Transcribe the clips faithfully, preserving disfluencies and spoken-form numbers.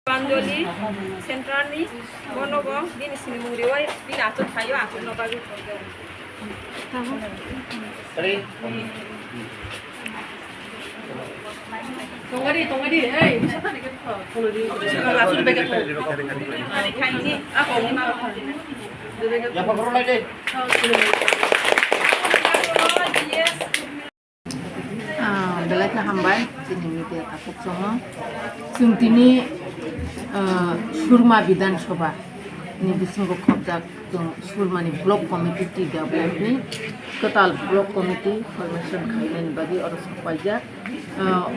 Banjoli Central ni bono bo bini sinimung riwai bini achuk thaio achuk no bagwi. Tongari, tongari, hey, bisa tadi kan? Kalau di, kalau di, kalau di, Ah, belai khe hambai, chini media takhuk chongo. Chwng tini, ah, Surma Bidhan Sabha ni bisingo khopjak chwng Surmani Block Committee T W F ni kwtal Block Committee formation khainani bagwi oro sok paijak. Ah,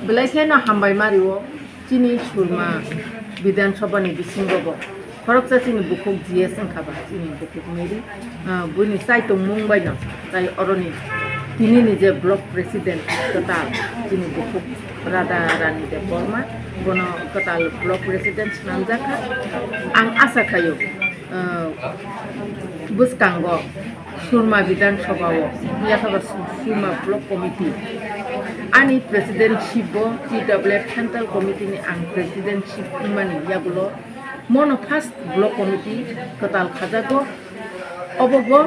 belai kheno hambai mario. Chini Surma Bidhan Sabha ni bisingo bo khoroksa chini bukhuk G S wngkha ba, chini bukhuk Mary, ah, buini chaitung mung bai no tai oroni tini ni je block president kwtal chini bukhuk Radha Rani Debbarma bono kwtal block president swnamjak kha. Ang asa khaio, ah, bwskango Surma Bidhan Sabha o, yakha ba Surma Block Committee. Ani presidentship bo T W F Central Committee ni ang presidentship wngmani yagulo mono first Block Committee kwtal khajago. Obo bo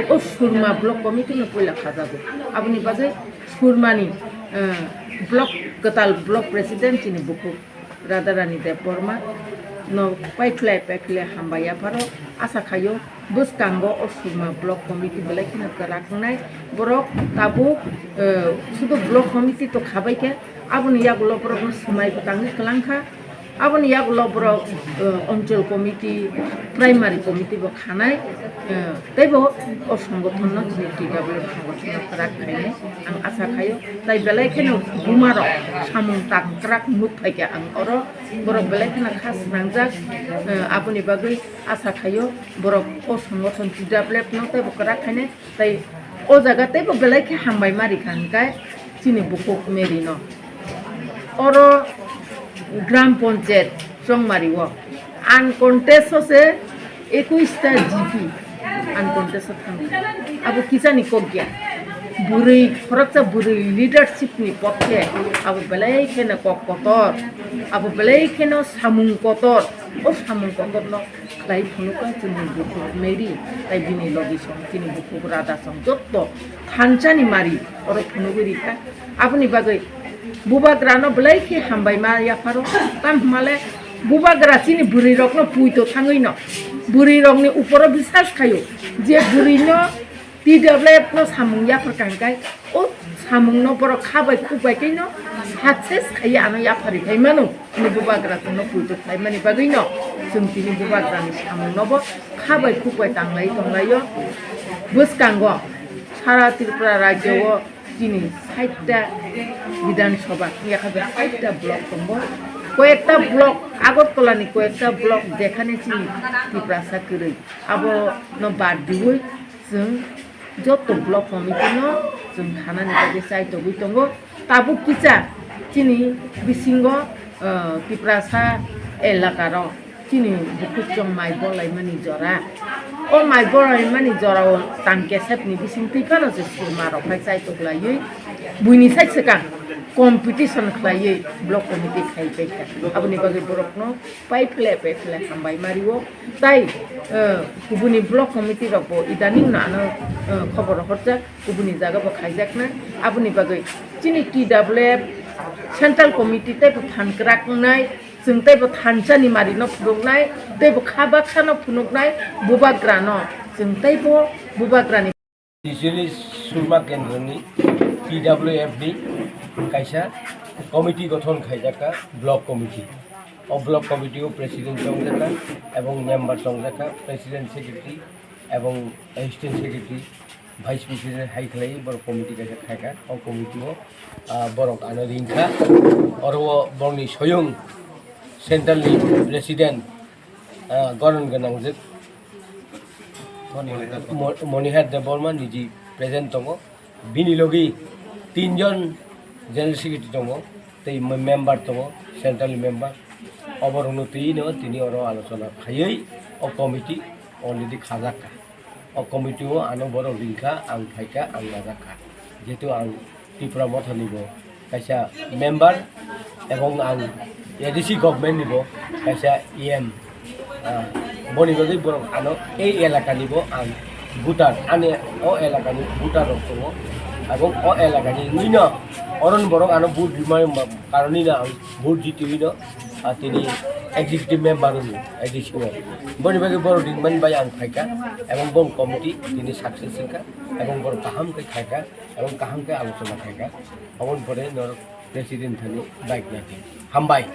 o Surma Block Committee no puila khajago. Aboni bagwi Surmani, eh, block, kwtal block president chini bukhuk Radharani Debbarma no paikhlai paikhlai hambai yapharo. Asa khaio bwskango o Surma Block Committee belai kheno kwrak wngnai. Borok tabuk, eh, sudu Block Committee to khabai khe aboni yagulo borokno swmai bwtangwi kwlangkha. Aboni yagulo borok, eh, Onchol Committee, Primary Committee bo khanai, eh, teibo o songothonno chini T W F songothonno kwrak khainai ang asa khaio. Tai belai kheno bumarok samung tang kwrak nuk phaikha ang oro. Borok belai kheno kha swnangjak, eh, aboni bagwi asa khaio borok o songothon T W F no teibo kwrak khainai. Tai o jaga teibo belai khe hambai ma rikha hwnkhe chini bukhuk Mary no. Oro Gram Panchayat Chongmari o uncontest o se ekush ta G P uncontest o thangkha. Abo kisani kok ya. Bwrwi, khoroksa bwrwi leadership ni pokhe abo belai kheno kok kotor, abo belai kheno samung kotor. O samung kotor no khlai phunukha chini bukhuk Mary, tai bini logi song, chini bukhuk Radha song, jotto thansa ni mari oro phunugwi rikha. Aboni bagwi bubagra no belai khe hambai ma yapharo. Tam hwnmale bubagra chini bwrwi rok no puito thangwi no, bwrwi rok ni uporo bisas khaio je bwrwi no T W F no samung yapharkha hwnkhe, o samung no borok kha bai khuk bai khe no success khaiwi ano yaphari phai mano. Chini bubagra chwngno puitok khlaimani bagwi no chwng chini bubagra ni samung no bo kha bai khuk bai tanglai tonglaio. Bwskango sara Tripura rajyo o chini sait ta Bidhan Sabha, yakha bai sait ta block tongo. Koyekta block, Agartala ni koyekta block jekhane chini Tiprasa kwrwi, abo no bad diwi chwng joto block committee no chwng khanani bagwi chai togwi tongo. Tabuk kisa chini bisingo, ah, Tiprasa elaka rok chini bukhuk chwng mai bolaimani jora. O mai bolaimani jora o tang kesep ni bising twi phano se Surma rok phai chai toklaiwi buini sai swkang competition khlaiwi block committee khai paikha. Aboni bagwi borok no pai phle pai phle hambai mario. Tai, eh, kubuni block committee rok bo idaning no ano, eh, khobor horjak, kubuni jaga bo khaijaknai. Aboni bagwi chini T W F Central Committee teibo than kwrak wngnai, chwng teibo thansa ni mari no phunuknai, teibo kha baksa no phunuknai, bubagra no chwng teibo bubagra ni Tijoli Surma Kendroni P W F ni kaisa committee gothon khaijakha, block committee. O block committee o president chongjakha ebong member chongjakha, president, secretary ebong assistant secretary, vice president hai khlai borok committee kaisa khaikha. O committee o, ah, borok ano ringkha. Oro o borokni soyung central ni president, ah, goron gwnangjwk Mo-, Monihar Debbarma niji present tongo. Bini logi tinjon general secretary tongo, tei member tongo, central member. Oborokno twi no tini oro alochona khaiwi o committee already khajak kha. O committee o ano borok ringkha, ang phaikha, ang najakha. Jehetu ang Tipra Mothani bo kaisa member ebong ang A D C government ni bo kaisa E M. Ah, boni bagwi borok ano ei elaka ni bo ang voter, ani o elaka ni voter rok tongo. Ebong o elaka ni wngwi no oron borok ano vote rimani karoni no ang vote jitiwi no, ah, tini executive member wngwi A D C o. Boni bagwi borok ringmani bai ang phaikha ebong bong committee tini success wngkha ebong borok kaham khe khaikha. Aboni kaham khe alochona khaikha, aboni pore norok president thani bike naikhe. Hambai.